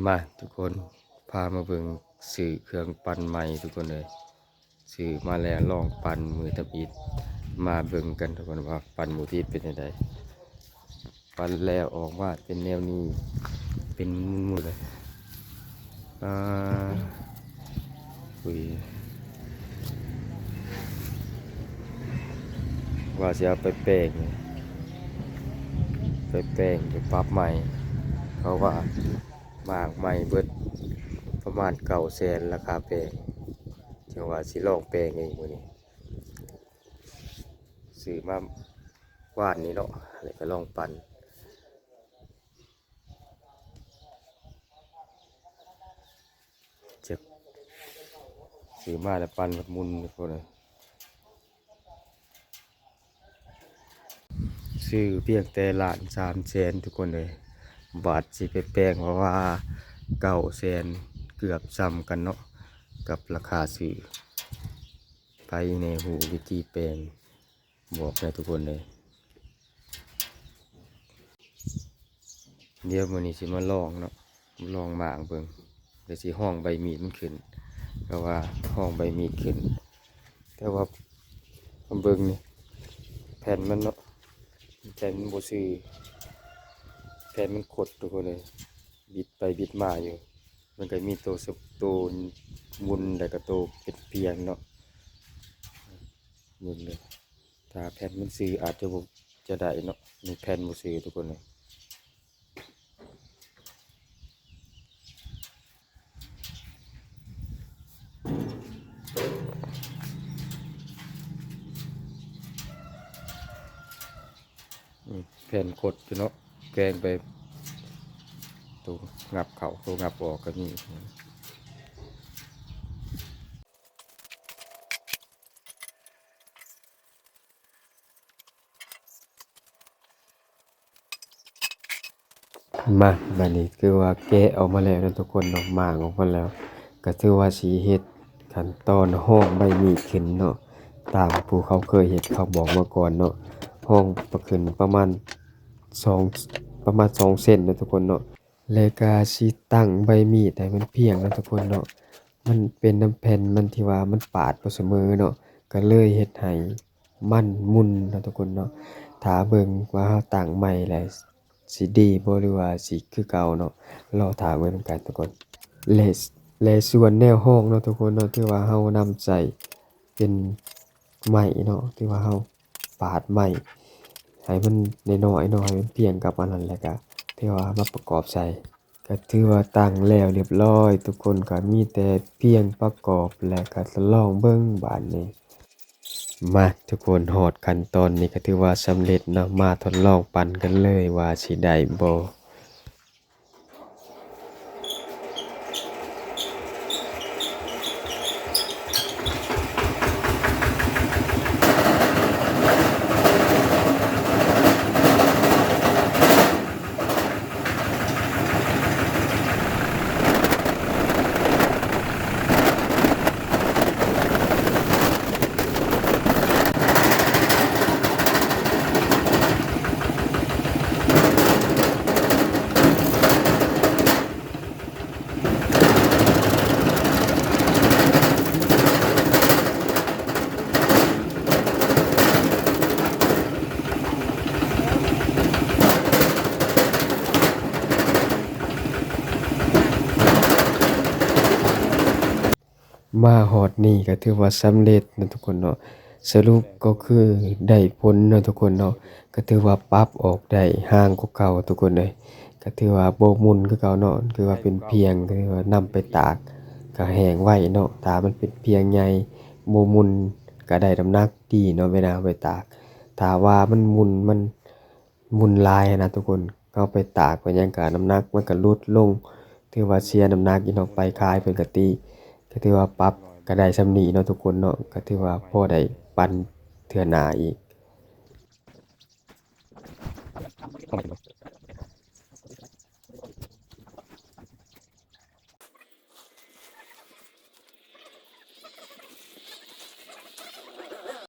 ມາທຸກຄົນ ພາມາເບິ່ງຊື້ເຄື່ອງປັ່ນໃໝ່ທຸກຄົນເອີຍ. ຊື້ມາແລ້ວລອງປັ່ນມື້ທຳອິດ ມາເບິ່ງກັນທຸກຄົນວ່າປັ່ນມື້ທຳອິດເປັນຈັ່ງໃດ. ປັ່ນແລ້ວອອກມາເປັນແນວນີ້ ເປັນໝຸ່ນໆເລີຍ. ອ່າ ອຸ້ຍ ວ່າຊິເອົາໄປແປງ ໄປແປງ ໄປປັບໃໝ່ ເພາະວ່າມ້າງໃໝ່ເບິດປະມານເກົ້າແສນ ລາຄາແປງ. ຈັ່ງວ່າຊິລອງແປງເອງມື້ນີ້ ຊື້ມາວານນີ້ເນາະ ແລ້ວກໍລອງປັ່ນ. ຈັກ ຊື້ມາແລ້ວປັ່ນໝຸ່ນໆ ທຸກຄົນເອີຍ. ຊື້ພຽງແຕ່ລ້ານສາມແສນ ທຸກຄົນເອີຍ. ບາດຊິໄປແປງ ເພາະວ່າເກົ້າແສນ ເກືອບສ່ຳກັນເນາະ ກັບລາຄາຊື້. ໃຜແດ່ຮູ້ວິທີແປງ ບອກແດ່ທຸກຄົນເອີຍ. ດຽວມື້ນີ້ຊິມາລອງເນາະ ລອງມ້າງເບິ່ງ ແລ້ວຊິຫ້ອງໃບມີດມັນຂຶ້ນ ເພາະວ່າຫ້ອງໃບມີດຂຶ້ນ. ແຕ່ວ່າມາເບິ່ງນີ້ ແຜ່ນມັນເນາະ ແຜ່ນມັນບໍ່ຊື່ ແຜ່ນມັນຄົດທຸກຄົນເອີຍ. ບິດໄປບິດມາຢູ່ ມັນກໍມີໂຕສະ ໂຕໝຸ່ນ ແລ້ວກໍໂຕເປັນພຽງເນາະ ໝຸ່ນເລີຍ. ຖ້າແຜ່ນມັນຊື່ອາດຈະບໍ່ ຈະໄດ້ເນາະ ມີແຜ່ນບໍ່ຊື່ທຸກຄົນເອີຍ. ອືມ ແຜ່ນຄົດຢູ່ເນາະ ແກວ່ງໄປ ໂຕງັບເຂົ້າ ໂຕງັບອອກກໍມີ. ມາ ບາດນີ້ຄືວ່າແກະອອກມາແລ້ວເນາະທຸກຄົນເນາະ ມ້າງອອກມາແລ້ວ ກໍຖືວ່າຊິເຮັດຂັ້ນຕອນຫ້ອງໃບມີດຂຶ້ນເນາະ ຕາມຜູ້ເຂົາເຄີຍເຮັດເຂົາບອກມາກ່ອນເນາະ. ຫ້ອງປະ ຂຶ້ນປະມານສອງ ປະມານສອງເຊັນເນາະທຸກຄົນເນາະ. ແລະກະຊິຕັ້ງໃບມີດໃຫ້ມັນພຽງເນາະທຸກຄົນເນາະ. ມັນເປັນນຳແຜ່ນມັນທີ່ວ່າມັນປາດບໍ່ສະເໝີເນາະ ກະເລີຍເຮັດໃຫ້ມັນໝຸ່ນເນາະທຸກຄົນເນາະ. ຖ້າເບິ່ງວ່າເຮົາຕັ້ງໃໝ່ແລ້ວຊິດີບໍ່ ຫຼືວ່າຊິຄືເກົ່າເນາະ ລໍຖ້າເບິ່ງນຳກັນທຸກຄົນ. ແລະ ແລະສ່ວນແນວຮອງເນາະທຸກຄົນເນາະ ຖືວ່າເຮົານຳໃຊ້ເປັນໄມ້ເນາະ ຖືວ່າເຮົາປາດໄມ້ໃຫ້ມັນນ້ອຍໆເນາະ ໃຫ້ມັນພຽງກັບອັນນັ້ນ ແລ້ວກະຖືວ່າມາປະກອບໃສ່. ກະຖືວ່າຕັ້ງແລ້ວລຽບລ້ອຍ ທຸກຄົນກະມີແຕ່ພຽງປະກອບ ແລະກະທົດລອງເບິ່ງບາດນີ້. ມາທຸກຄົນ ຮອດຂັ້ນຕອນນີ້ກະຖືວ່າສຳເລັດເນາະ ມາທົດລອງປັ່ນກັນເລີຍວ່າຊິໄດ້ບໍ່. ມາຮອດນີ້ກະຖືວ່າສຳເລັດເນາະທຸກຄົນເນາະ. ສະຫຼຸບກໍຄືໄດ້ຜົນເນາະທຸກຄົນເນາະ. ກະຖືວ່າປັບອອກໄດ້ຫ່າງກວ່າເກົ່າທຸກຄົນເອີຍ. ກະຖືວ່າບໍ່ໝຸ່ນຄືເກົ່າເນາະ. ຄືວ່າເປັນພຽງ ກະຖືວ່ານຳໄປຕາກກະແຫ້ງໄວເນາະ. ຖ້າມັນເປັນພຽງໃຫຍ່ບໍ່ໝຸ່ນ ກະໄດ້ນ້ຳໜັກດີເນາະ ເວລາເຮົາໄປຕາກ. ຖ້າວ່າມັນໝຸ່ນ ມັນ ໝຸ່ນຫຼາຍຫັ້ນນະທຸກຄົນ ເຮົາໄປຕາກໄປຫຍັງກະນ້ຳໜັກມັນກະຫຼຸດລົງ ຖືວ່າເສຍນ້ຳໜັກອີກເນາະ. ໄປຂາຍເພິ່ນກະຕິ ກະຖືວ່າປັບກະໄດ້ສ່ຳນີ້ເນາະທຸກຄົນເນາະ. ກະຖືວ່າພໍໄດ້ປັ່ນເທື່ອໜ້າອີກ.